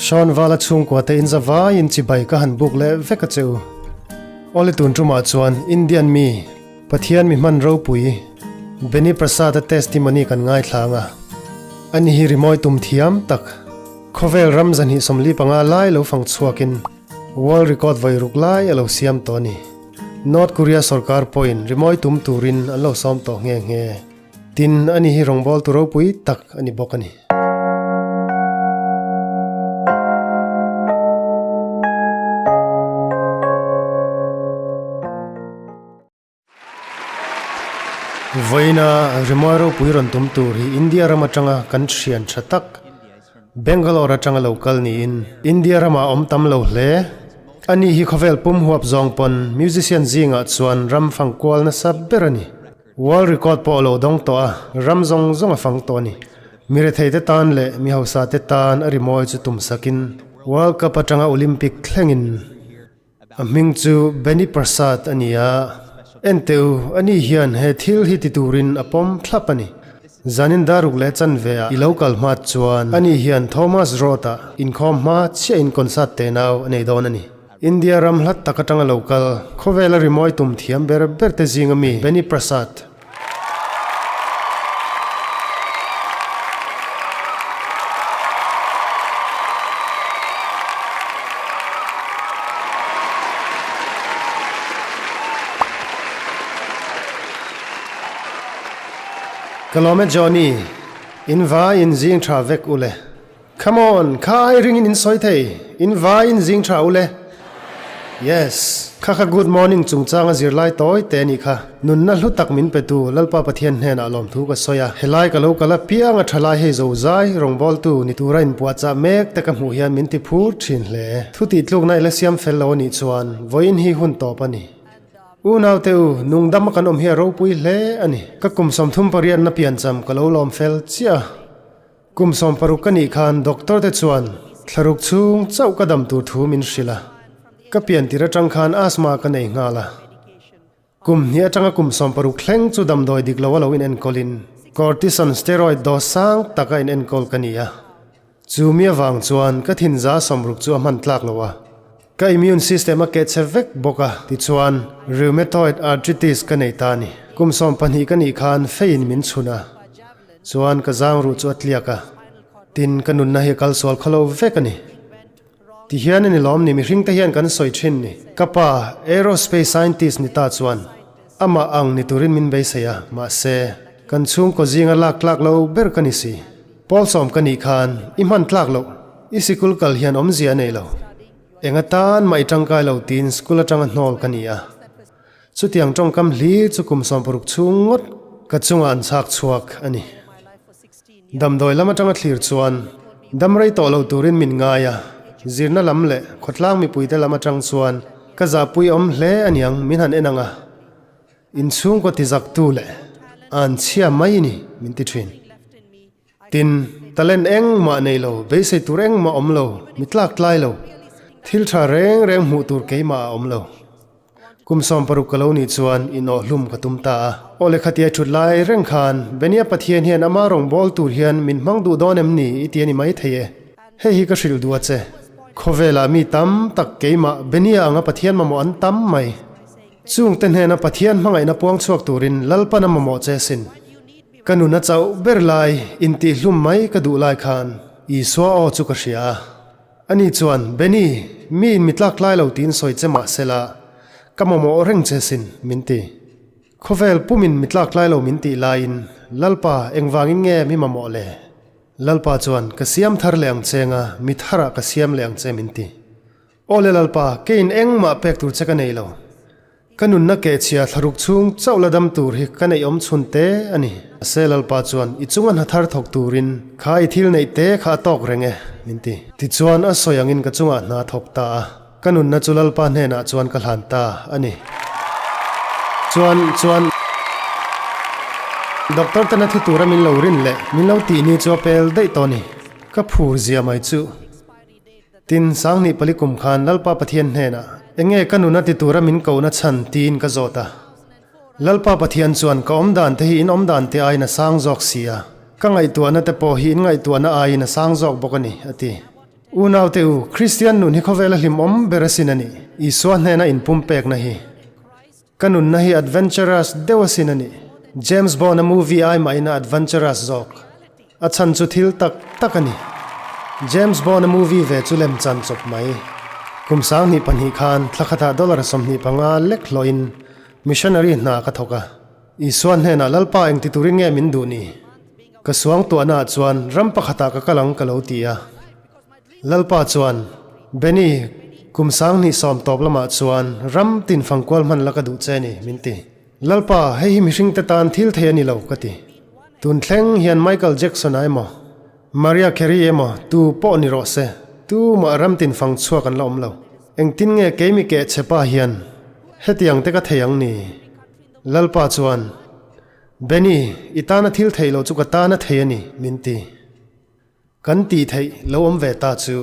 Sean Vala chhungkua te in zavaiin chibai ka han buk leh vek a che u. Awle tun tumah chuan Indian mi, Pathian mi hman ropui, Benny Prasad-a testimony kan ngaithlang a. Ani hi rimawi tum thiam tak, khawvel ram 245 lai lo fang chhuakin World Record vawi ruk lai a lo siam tawh a ni. North Korea sorkar pawhin rimawi tum turin an lo sawm tawh nghe nghe. Tin, ani hi rawngbawltu ropui tak a ni bawk a ni. Vawiina rimawi ropui rawn tum tur hi India ram atanga kan thian tha tak, Bangalore atanga lo kal niin India ramah awm tam lo hle. Ani hi khawvel pum huap zawng pawn musician zingah chuan ram fang kual nasa ber a ni. World record pawh a lo dawng tawh a, ram zawng zawng a fang tawh a ni. Mi retheite tan leh mi hausate tan a rimawi chu tum sakin World Cup atanga Olympic thlengin a hming chu Benny Prasad a ni a. Enteh u, ani hian he thil hi ti turin a pawm thlap a ni. Zanin daruk leh chanve ah i lo kal hma chuan ani hian Thomas Road ah inkhawm hma chiahin concert tenau a nei dawn a ni. India ram hlat tak atanga lo kal, khawvela rimawi tum thiam ber ber te zinga mi Benny Prasad. Ka lawm e Johnny, in vai in zing tha vek ule. Come on, kha ai ringin in sawi thei, in vai in zing tha ule. Yes, kha kha good morning chungchanga zirlai tawi te anih kha. Nunna hlu tak min petu Lalpa Pathian hnenah lawmthu ka sawi a, helai ka lo kal a piang a thalai hei zo zai rawngbawltu ni tura inpuahchah mek te ka hmuh hian min ti phur thin hle. Thu tih tlukna i la siam fel lo anih chuan vawiin hi hun tawp a ni. Unaute u, nungdam a kan awm hi a ropui hle a ni. Ka kum 38 na piancham ka lo lawm fel chiah a. Kum 60 ka nih khan doctor te chuan thlaruk chhung chauh ka dam tur thu min hrilh a, ka pian tir atang khan asthma ka nei nghal a. Kum hnih atanga kum 60 thleng chu damdawi dik lo a lo inenkawlin cortisone steroid dose sang tak a inenkawl ka ni a. Chu mi avang chuan ka thinza 60 chu a hman tlak lo a, ka immune system a keh che vek bawk a, tichuan rheumatoid arthritis ka nei ta a ni. Kum 12 ka nih khan feiin min chhun a. Chuan ka zang ruh chu a tliak a, tin ka nunna hi a kal sual khaw lo vek a ni. Ti hian a ni lawm ni, mihring te hian kan sawi thin ni. Ka pa, aerospace scientist ni ta chuan amah ang ni turin min beisei a, mahse, kan chhungkaw zinga lak tlak lo ber ka ni si. Pawl sawm ka nih khan i hman tlak loh, i sikul kal hian awmzia a nei lo. Eng atan mah i tangkai lo tiin school atanga hnawl ka ni a. Chutiang tawngkam hlir chu kum 60 chhung ngawt ka chungah an chhak chhuak a ni. Damdawi lam atanga thlir chuan dam rei tawh lo turin min ngai a, zirna lam leh khawtlang mipuite lam atang chuan ka zahpui awm hle a niang min han en ang a, inchhungkaw tizaktu leh an chhia mai ni min ti thin. Tin, talent engmah nei lo, beisei tur engmah awm lo, mi tlak tlai lo, thil tha reng reng hmuh tur keimah a awm lo. Kum 60 ka lo nih chuan inawhhlum ka tum ta a. Aw le khatia thut lai reng khan Benia Pathian hian ama rawngbâwl tur hian min hmang duh dawn em ni i ti a ni maithei e. Hei hi ka hrilh duh a che. Khawvelah mi tam tak keimah Benia anga Pathian mamawh an tam mai. Chungte hnena Pathian hmangaihna puang chhuak turin Lalpan a mamawh che sin. Ka nuna chauh ber lai intihhlum mai ka duh lai khan Isua aw chu ka hria a. Ani chuan, Benny, mi in mi tlak tlai lo tiin sawi che mah sela, ka mamawh reng che sin, min ti. Khawvel pumin mi tlak tlai lo min tih laiin, Lalpa, engvangin nge mi mamawh le? Lalpa chuan, Ka siam thar leh ang che nga, mi tharah ka siam leh ang che, min ti. Aw le Lalpa, keiin engmah pek tur che ka nei lo. Ka nunna kehchhia thlaruk chhung chauh la dam tur hi ka neih awm chhun te a ni. Mahse Lalpa chuan i chunga hna thar thawk turin kha i thil neih te kha a tawk reng e, min ti. Tichuan a sawi angin ka chungah hna thawk ta a, ka nunna chu Lalpa hnenah chuan ka hlan ta a ni. Chuan, chuan. Doctor tena thi tura min lo rin leh min lo tih ni chu a pel daih tawh a ni. Ka phur zia mai chu. Tin, 2004 kum khan Lalpa Pathian hnenah, Enge ka nuna ti tura min kohna chhan? tiin ka zawt a. Lalpa Pathian chuan, Ka awm dan te hi in awm dan te aiin a sang zawk si a, ka ngaihtuahna te pawh hi in ngaihtuahna aiin a sang zawk bawk a ni, a ti. Unaute u, Kristian nun hi khawvela hlimawm ber asin a ni. Isua hnena inpumpekna hi. Ka nunna hi adventurous deuh asin a ni. James Bond-a movie ai mahin a adventurous zawk. A chhan chu thil tak tak a ni. James Bond-a movie ve chu lem chan chawp mai. Kum 2002 khan thla khatah dollar 25 lek hlawhin missionary hna ka thawk a. Isua hnenah Lalpa engti turin nge min duh ni? Ka suang tuahnaah chuan ram pakhatah ka kal ang ka lo ti a. Lalpa chuan, Benny, kum 2010 tawp lamah chuan ram tin fangkual hman la ka duh che ni, min ti. Lalpa, hei hi mihringte tan thil thei a ni lo, ka ti. Tun thleng hian Michael Jackson-a emaw, Mariah Carey emaw tu pawh ni rawh se, tumah ram tin fang chhuak an la awm lo. Engtin nge keimi keh che pa hian hetiang te ka thei ang ni? Lalpa chuan, Benny, i tana thil theih loh chu ka tana thei a ni, min ti. Kan tih theih lo awm ve ta chu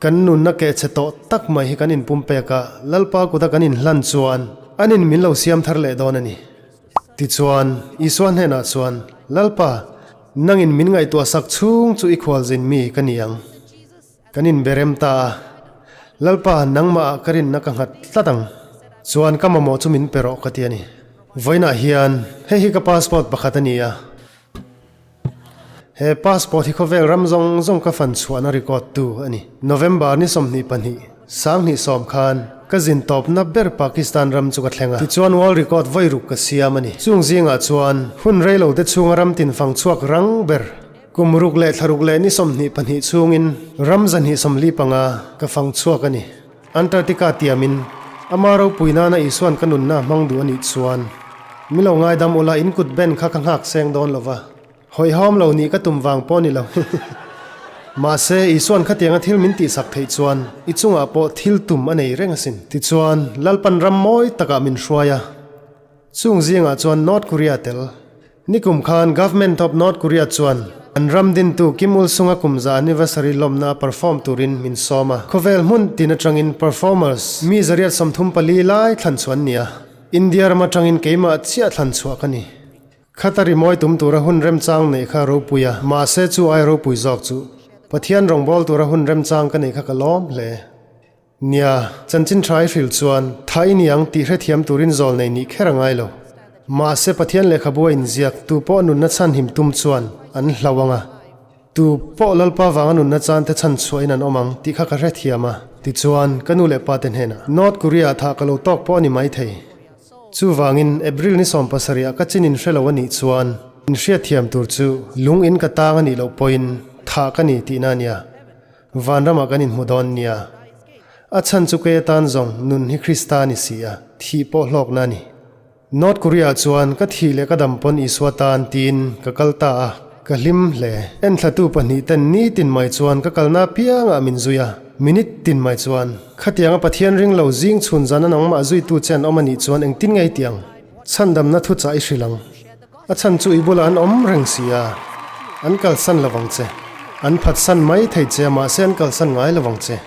kan nunna kehchhe tawh tak mai hi kan inpumpek a, Lalpa kuta kan inhlan chuan anin min lo siam thar leh dawn a ni. Tichuan, Isua hnenah chuan, Lalpa, nangin min ngaihtuah sak chhung chu i khualzin mi ka ni ang. Kan inberem ta a, Lalpa, nangmahah ka rinna ka nghat tlat ang. Chuan ka mamawh chu min pe rawh ka ti a ni. Vawiinah hian hei hi ka passport pakhat a ni a. He passport hi khawvel ram zawng zawng ka fan chhuahna record tu a ni. November ni 22, 2010 khan ka zin tawpna ber Pakistan ram chu ka thleng a. Tichuan world record vawi ruk ka siam a ni. Chung zingah chuan hun reilo te chhunga ram tin fang chhuak rang ber kum ruk leh thla ruk leh ni 22 chhungin ram 245 ka fang chhuak a ni. Antarctica tiamin ama ropui nana Isuan ka nunna hmang duh a nih chuan mi lo ngaidam ula in kut ben kha ka nghak seng dawn lo va, hawihhawm lo nih ka tum vang pawh ni lo. Mahse, Isuan khatianga thil min tihsak theih chuan i chungah pawh thil tum a nei reng asin. Tichuan, Lalpan ram mawi takah min hruai a, chung zingah chuan North Korea tel. Nikum khan Government of North Korea chuan an ram dintu Kim Il Sung-a kum za anniversary lawmna a perform turin min sawm a. Khawvel hmun tin atangin performers mi 134 lai thlan chhuah an ni a. India ram atangin keimah chiah thlan chhuah ka ni. Khata rimawi tum tura hun remchang neih kha ropui a, mahse chu ai ropui zawk chu Pathian rawngbâwl tura hun remchang ka neih kha ka lawm hle. Nia, chanchin tha i hril chuan tha i ni ang tih hrethiam turin zawl nei nih kher a ngai lo. Mahse Pathian lehkhabu a inziak tu pawh nunna chhanhim tum chuan an hlau ang a, tu pawh Lalpa vanga nunna chan te chhan chhuahin an awm ang tih kha ka hrethiam a. Tichuan, ka nu leh pa te hnenah North Korea ah thah ka lo tawk pawh a ni maithei. Chuvangin, April ni 70 ah ka chin in hre lo a nih chuan in hriatthiam tur chu lung in ka tang a nih loh pawhin thah ka ni tihna a nia. Vanramah kan inhmu dawn nia. A chhan chu kei atan zawng nun hi Krista a ni si a, thih pawh hlawkna a ni. North Korea chuan ka thih leh ka dam pawn Isua tan tiin ka kal ta a, ka hlim hle. Enthlatu pahnih ten nitin mai chuan ka kalna apiangah min zui a, minute tin mai chuan. Khatianga Pathian ring lo zing chhun zana nangmah zuitu che an awm a nih chuan engtin nge i ti ang? Chhandamna thuchah i hrilh ang. A chhan chu i bulah an awm reng si a, an kalsan lo vang che. An phatsan mai thei che a, mahse an kalsan ngai lo vang che.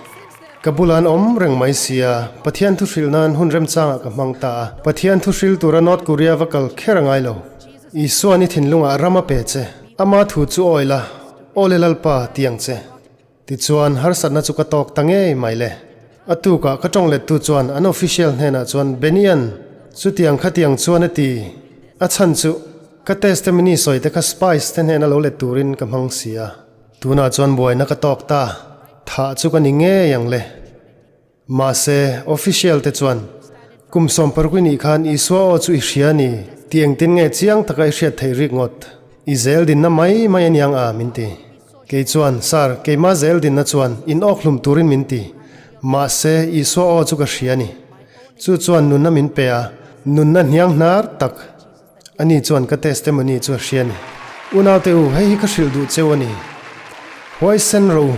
Ka bulah an awm reng mai si a, Pathian thu hrilh nan hun remchangah ka hmang ta a. Pathian thu hril tura North Korea va kal kher a ngai lo. Isuan i thinlungah ram a pe che. Ama thu chu awi la, Aw le Lalpa, ti ang che. Tichuan, harsatna chu ka tawk ta ngei mai le. A tukah ka tawng lettu chuan an official hnenah chuan Benian, chutiang khatiang chuan a ti. A chhan chu, ka testimony sawi te kha spies te hnena lo let turin ka hmang si a. Tunah chuan buaina ka tawk ta, thah chu ka ni ngei ang le. Mahse, official te chuan, Kum 60 i nih khan Isua aw chu i hria a ni, tih engtin nge chiang taka i hriat theih rik ngawt? I zel dinna mai mai a niang a, min ti. Kei chuan, Sir, keimah zel dinna chuan in awk hlum turin min ti. Mahse, Isua aw chu ka hria a ni. Chu chuan nunna min pe a, nunna hniang hnar tak. Ani chuan ka testimony chu a hria a ni. Unaute u, hei hi ka hrilh duh cheu a ni. Huaisen rawh u,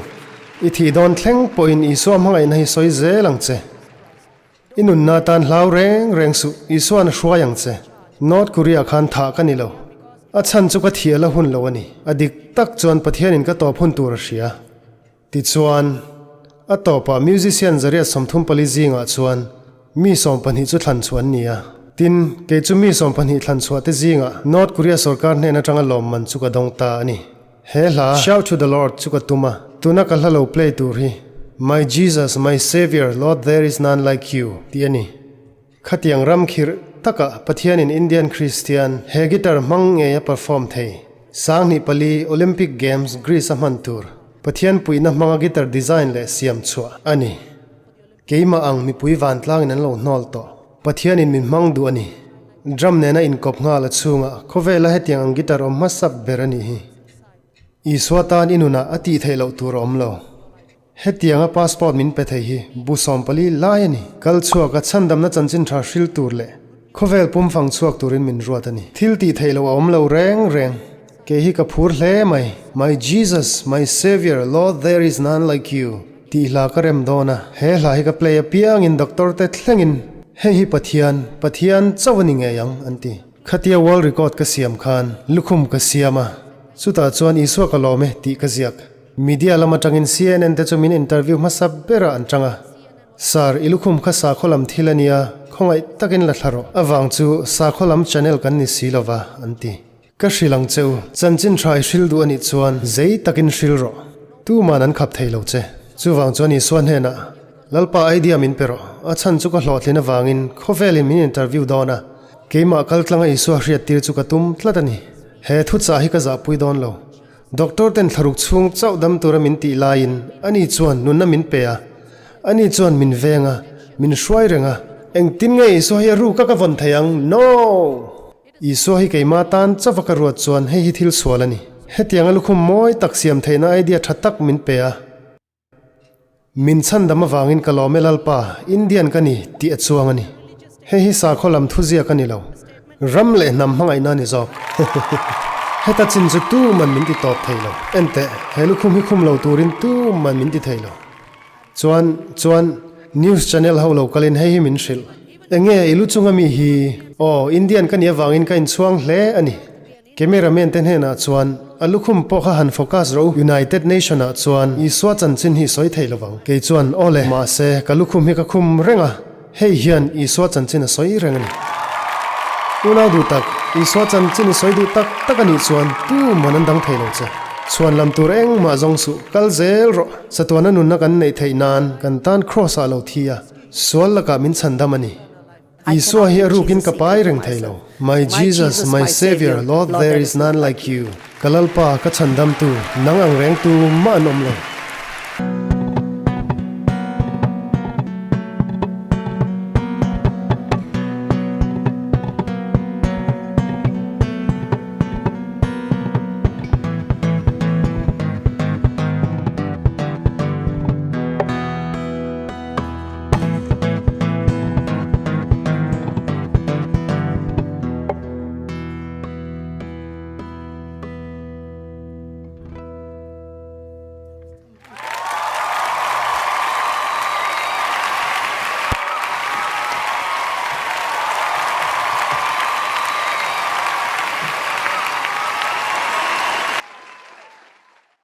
i thih dawn thleng pawhin Isua hmangaihna hi sawi zel ang che. I nunna atan hlau reng reng suh, Isua'n a hruai ang che. North Korea khan thah ka ni lo. A chhan chu ka thih a la hun lo a ni. A dik tak chuan Pathianin ka tawp hun tur a hria. Tichuan, a tawpah musician 134 zingah chuan mi 12 chu thlan chhuah an ni a. Tin, kei chu mi 12 thlan chhuah te zingah North Korea sorkar hnen atanga lawmman chu ka dawng ta a ni. He hla, Shout to the Lord chu ka tum a. Tuna ka hla lo play tur hi My Jesus, my Saviour, Lord there is none like you tih a ni. Khatiang ram khirh takah Pathianin Indian Kristian he guitar hmang ngei a perform thei. 2004 Olympic Games Greece a hman tur Pathian puihna hmanga guitar design leh siam chhuah a ni. Keimah ang mipui vantlangin an lo hnawl tawh. Pathianin min hmang duh a ni. Drum nena inkawp nghal a chhungah khawvela hetiang ang guitar awm hmasa ber a nih hi. Isua tan i nunah a tih theih loh tur a awm lo. Hetianga passport min pe thei hi bu 14 lai a ni. Kal chhuak a chhandamna chanchin tha hril tur leh khawvel pum fang chhuak turin min ruat a ni. Thil tih theih loh a awm lo reng reng. Kei hi ka phur hle mai. My Jesus, my Saviour, Lord there is none like you tih hla ka rem dawn a. He hla hi ka play apiangin doctor te thlengin hei hi Pathian, Pathian chauh a ni ngei ang an ti. Khatia world record ka siam khan lukhum ka siam a, chutah chuan Isua ka lawm e tih ka ziak. Media lam atangin CNN te chu min interview hmasa berah an tang a. Sir, i lukhum kha sakhaw lam thil a nia, khawngaih takin la thla rawh. Avang chu sakhaw lam channel kan ni si lova, an ti. Ka hrilh ang che u, chanchin tha i hril duh a nih chuan zei takin hril rawh. Tuman an khap thei lo che. Chuvang chuan Isua hnenah, Lalpa idea min pe rawh, a chhan chu ka hlawhtlin avangin khawvelin min interview dawn a, keimah kaltlanga Isua hriattir chu ka tum tlat a ni. He thuchah hi ka zahpui dawn lo. Doctor ten thlaruk chhung chauh dam tura min tih laiin ani chuan nunna min pe a, ani chuan min veng a, min hruai reng a. Engtin nge Isua hi a ruk a ka vawn thei ang? No! Isua hi keimah tan chauh a ka ruat chuan hei hi thil sual a ni. Hetianga lukhum mawi tak siam theihna idea tha tak min pe a. Min chhandam avangin ka lawm e Lalpa, Indian ka ni tih a chuang a ni. Hei hi sakhaw lam thuziak a ni lo. Ram leh hnam hmangaihna a ni zawk. Heta chin chu tuman min ti tawp thei lo. Enteh, he lukhum hi khum lo turin tuman min ti thei lo. Chuan, chuan, news channel ho lo kalin hei hi min hrilh. Enge i lu chunga mi hi? Aw, Indian ka nih avangin ka inchhuang hle a ni. Cameraman te hnenah chuan, A lukhum pawh kha han focus rawh u, United Nation ah chuan Isua chanchin hi sawi thei lovang. Kei chuan, Aw le, mahse ka lukhum hi ka khum reng a, hei hian Isua chanchin a sawi reng a ni. Unau duh tak, Isua chanchin i sawi duh tak tak a nih chuan tuman an dang thei lo che. Chhuan lam tur engmah zawng suh, kal zel rawh. Chatuana nunna kan neih theih nan kan tan Kraws ah lo thi a, sual lakah min chhandam a ni. Isua hi a rukin ka pai reng thei lo. My Jesus, my Saviour, Lord there is none like you. Ka Lalpa, ka chhandamtu, nang ang rengtu mah an awm lo.